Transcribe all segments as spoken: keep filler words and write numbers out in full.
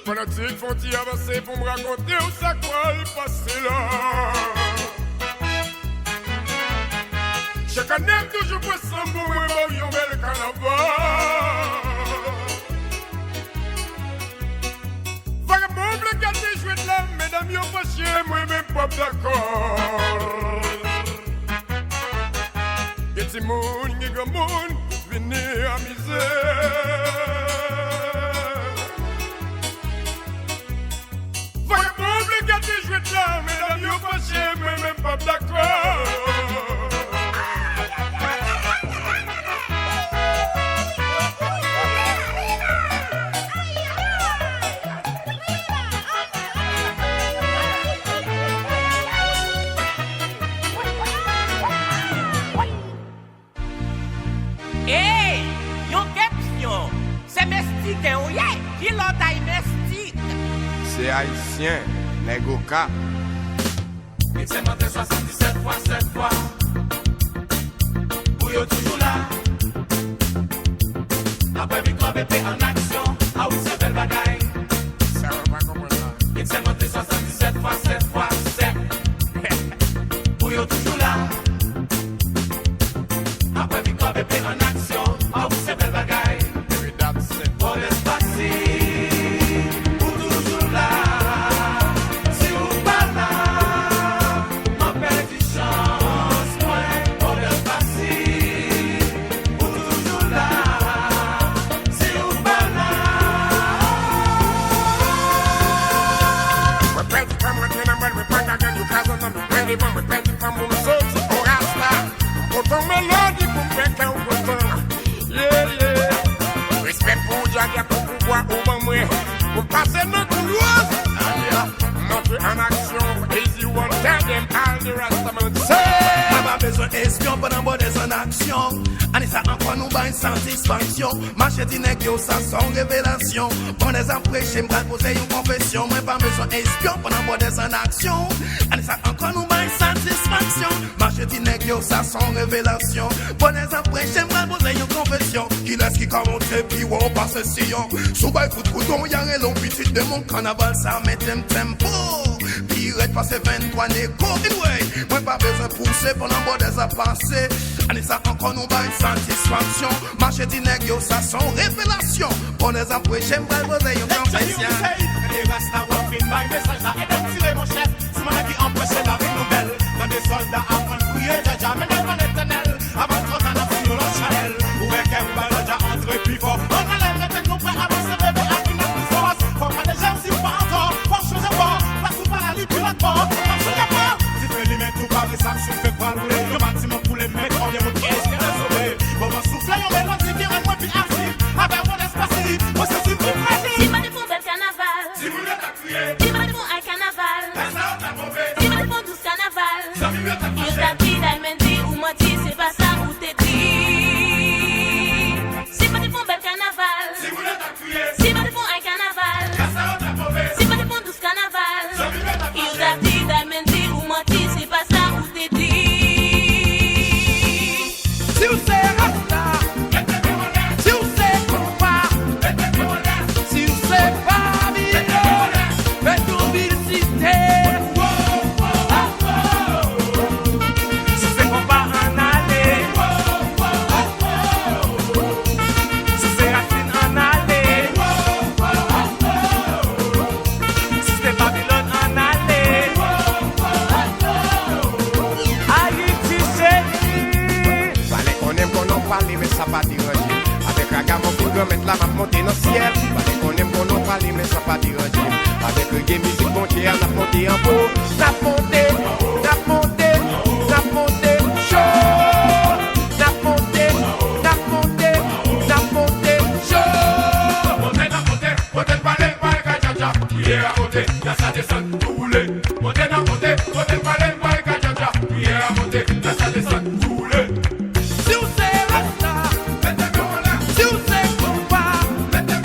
Fanatik, fè yon ti avanse pou m rakonte w sa k pral pase la. Chak ane, m toujou pran san m pou mwen ba w yon bèl kanaval. Vagabon vle gate jwèt la, medam yo fache, mwen menm p ap dakò. Gen timoun, gen granmoun, vini amize. Vagabon vle gate jwèt la, medam yo fache, mwen menm p ap dakò. Ey, yon kèpsyon. Se mestiken ou ye? Ki lòt ay mestik? Se ayisyen, nèg Okap. X M antre swasanndisèt fwa sèt fwa. Pou yo toujou la. Apre viktwa B P an aksyon. A wi, se bèl bagay. Sa yo pa konprann la. X M antre swasanndisèt fwa sèt fwa sèt. Pou yo toujou la. Apre viktwa B P an aksyon. A wi, se bèl bagay. Bòdès pase. Ou toujou la. Si ou pa la, mwen pèdi chans mwen. Bòdès pase. Ou toujou la. Si ou pa la. Mwen pèdi tan, mwen te nan bal, mwen pa ka jwenn yon kazon nan men mwen devan, mwen pèdi tan pou m soti on rasta. M pote yon melodi pou m fè kè w kontan. Yeah, yeah. Respè pou ou, Djadja, pou pouvwa ou ban mwen. Pou m pase nan koulwa. M antre an aksyon. Easy One, tell them all the Rastaman say. Mwen pa bezwen espyon pandan Bòdès an aksyon. Ane sa ankò nou bay satisfaksyon. Mache di nèg yo sa se yon revelasyon. Bòdès ap preche, m pral poze yon konfesyon. Mwen pa bezwen espyon pandan Bòdès an aksyon. Ane sa ankò nou bay satisfaksyon. Mache di nèg yo sa se yon revelasyon. Bòdès ap preche, m pral poze yon konfesyon. Kilès ki ka monte pi wo pase Siyon? Si w bay kout kouton, y a rele w pitit demon. Kanaval sa mete m tempo. Pi rèd pase venntwa Neko. Anyway, mwen pa bezwen pouse pandan Bòdès ap pase. Ane sa ankò nou bay satisfaksyon. Mache di nèg yo sa se yon revelasyon. Bòdès ap preche, m pral poze yon konfesyon. Gade rasta w ap vin bay mesaj la, ede m tire manchèt. Sou mwen ki anpeche lavi nou bèl. Tande sòlda aprann priye, Djadja mennen l nan Letènèl. Avan twò ta n ap sou yon lòt chanèl. Ou wè kè ou bay Djadja antre pi fò. Ann ale, mete nou prè, avanse bebe, ak vin ak plis fòs. Fò gade jan si w pa antò. Fò chanje bò. Plas ou pa la, li pi lòt bò. Pa sou lè bò. Dife limen tou pare, sa k sou fè pral woule. Yon batiman koule, men konbyen moun ki riske de sove? Moman soufle yon melodi ki rann mwen pi aktif. Avè Bòdès pase, mwen santi m pi frajil. Si pa te fon bèl kanaval. Timoun yo t ap kriye. Si pa te fon ay kanaval. Kasa yo t ap move. Si pa te fon dous kanaval. Zanmi m yo t ap fache. Yo t ap di Diamond di ou manti, se pa sa ou te di. Si pa te fon bèl kanaval. Timoun yo t ap kriye. Si pa te fon ay kanaval. Kasa yo t ap move. Si pa te fon dous kanaval. Zanmi m yo t ap fache. Yo t ap di Diamond di ou manti, se pa sa ou te di. Si w se rasta, si w se konpa, si w se Babilòn, fè tou vil site. Si w se konpa, ann ale. Si w se rasin, ann ale. Si w se Babilòn, ann ale. Ayiti cheri. Pale konnen m konnen w pale, men sa pa deranje m. Avèk raga mòfin granmèt la, m ap monte nan syèl. Pale konnen m konnen w pale, men sa pa deranje m. Avèk rege mizik Bondye a, n ap monte anwo. N ap monte, n ap monte, n ap monte cho. N ap monte, n ap monte, n ap monte cho. Monte n ap monte, monte n pale, pale ka dja dja. Priyè a monte, gras la desann, tou boule. Monte n ap monte, monte n pale, pale ka dja dja. Priyè a monte, gras la desann, tou boule. Si w se rasta, mete men w anlè. Si w se konpa, mete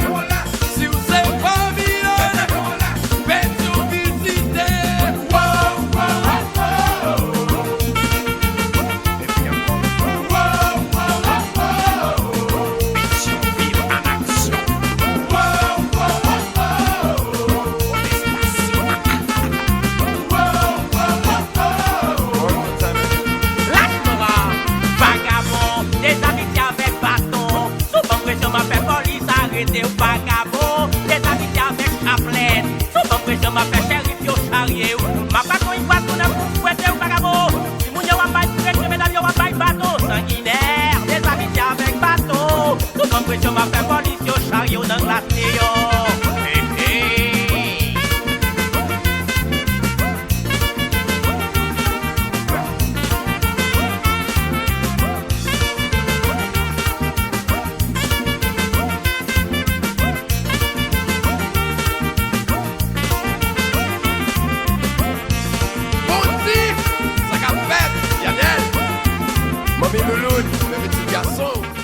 Loulout, le petit garçon.